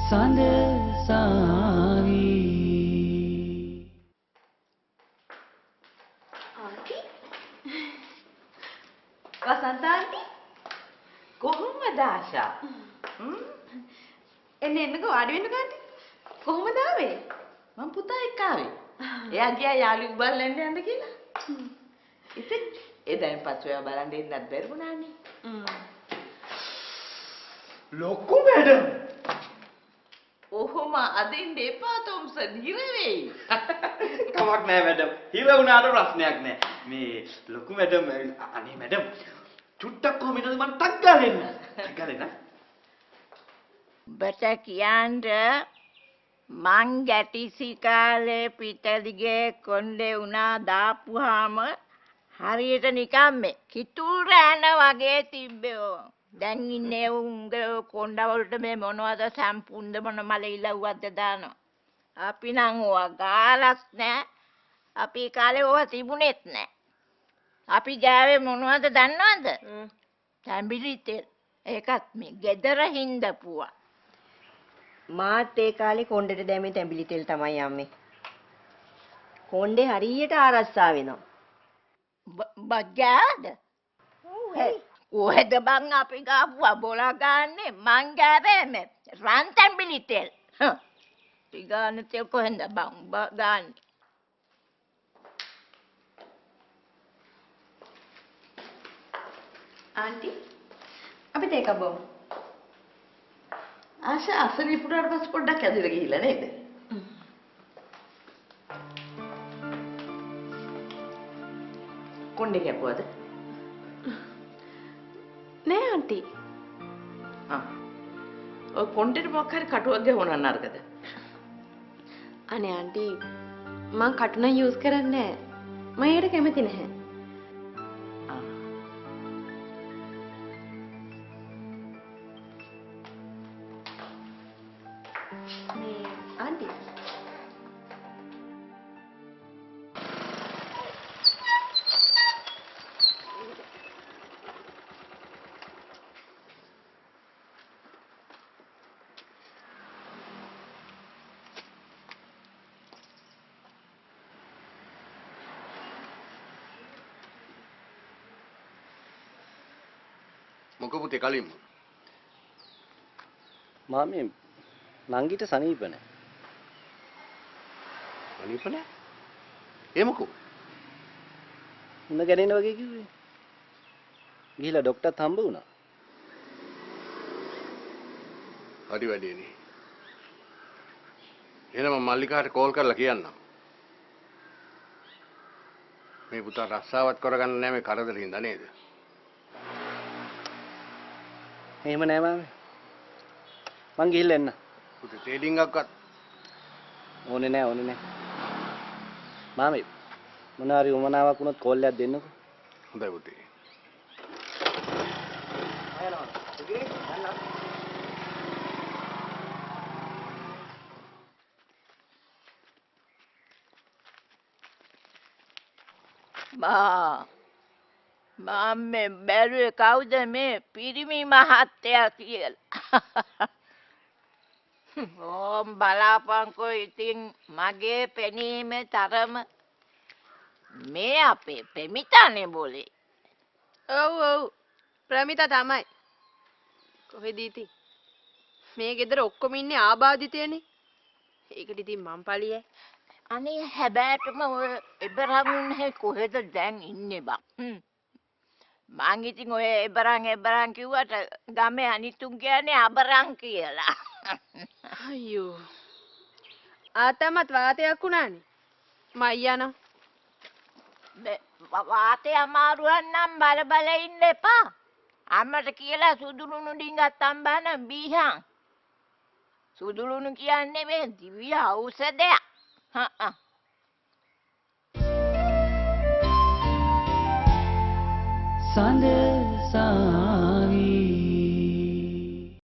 සඳ සාවි. ආන්ටි වසන්ත ආන්ටි කොහොමද ආශා? එන්න එන්නකෝ වාඩි වෙන්නකෝ ආන්ටි. කොහොමද ආවේ? මං පුතා එක්ක ආවේ. එයා ගියා යාළුවෙක් බලන්න යන්න කියලා. ඉතින් එදායින් පස්සේ ඔයා බලන් ඉන්නත් බැරි වුණානේ. ලොකු මැඩම්. ඔහොම අදින්න එපා තොම්සන්, හිර වෙයි. කමක් නෑ මැඩම්. හිර වුණාට ප්‍රශ්නයක් නෑ. මේ ලොකු මැඩම්, අනේ මැඩම් චුට්ටක් කොහොම ඉන්නද මං ටක් ගාලා එන්න. ටක් ගාලා එන්න. උඹට කියන්න මං ගැටිසි කාලේ පිටදිගේ කොණ්ඩේ උනා දාපුවාම හරියට නිකන් මේ කිතුල් රෑන වගේ තිබ්බේ. දැන් ඉන්නේ උන්ගේ කොණ්ඩ වලට මේ මොනවද සැම්පුන්ද මොන මල ඉලව්වක්ද දානවා. අපි නම් ඕවා ගාලත් නෑ. අපි කාලේ ඕවා තිබුණෙත් නෑ. අපි ගෑවේ මොනවද දන්නවද? තැඹිලි තෙල්. ඒකත් මේ ගෙදර හින්දපුවා. මාත් ඒ කාලේ කොණ්ඩෙට දැම්මේ තැඹිලි තෙල් තමයි අම්මේ. කොණ්ඩේ හරියට ආරස්සා වෙනවා. බජ්ජාද? කොහෙද බං අපි ගාපුවා බොලා ගාන්නේ? මං ගෑවේ මේ රන් තැඹිලි තෙල්. අපි ගාන තෙල් කොහෙන්ද බං උඹ ගාන්නේ? ආන්ටි අපි තේ එකක් බොමු. ආශා අසනීප වුණාට පස්සේ පොඩ්ඩක් ඇදලා ගිහිල්ලා නේද? කොණ්ඩේ කැපුවද? නෑ ආන්ටි. ආ. ඔය කොණ්ඩේට මොකක් හරි කටුවක් ගැහුණා නරකද? අනේ ආන්ටි මං කටු නම් යූස් කරන්නේ නෑ. මම ඒකට කැමති නැහැ. මේ ආන්ටි මොකෝ පුතේ කලින්ම? මාමේ නංගිට සනීප නෑ. සනීප නෑ? ඒ මොකෝ? උණ ගැනෙන වගේ කිව්වේ. ගිහිලා ඩොක්ටර්ත් හම්බ වුණා. හරි වැඩේනේ. එහෙනම් මම මල්ලිකාට කෝල් කරලා කියන්නම්. මේ පුතා රස්සාවත් කරගන්න නෑ මේ කරදරෙ හින්දා නේද? එහෙම නෑ මාමේ. මං ගිහිල්ලා එන්න. පුතේ තේ ඩිංගක්වත් ඕනේ නෑ, ඕනේ නෑ. මාමේ මොන හරි උමනාවක් වුණොත් කෝල් එකක් දෙන්නකෝ. හොඳයි පුතේ. මා මම මේ බැලුවේ කවුද මේ පිරිමි මහත්තයා කියලා. ඕම් බලාපන්කෝ ඉතින් මගේ පෙනීමේ තරම මේ අපේ ප්‍රමිතානේ බෝලේ. ඔව් ඔව් ප්‍රමිතා තමයි. කොහෙද ඉතින් මේ ගෙදර ඔක්කොම ඉන්නේ ආබාධිතයනේ. ඒකට ඉතින් මං පළියයි. අනේ හැබැයිටම ඔය එබරන් උන්නේ කොහෙද දැන් ඉන්නේ බං? මං ඉතින් ඔය එබරන් එබරන් කිව්වට ගමේ අනිත් උන් කියන්නේ අබරන් කියලා. අයියෝ ආතමත් වාතයක් වුණානේ. මයි යනවා. වාතේ අමාරුවක් නම් බල බල ඉන්න එපා. අම්මට කියලා සුදුලුණු ඩිංගක් තම්බන බීහන්. සුදුලුණු කියන්නේ මේ දිව්‍ය ඖෂධයක්. හා සඳ සාවි.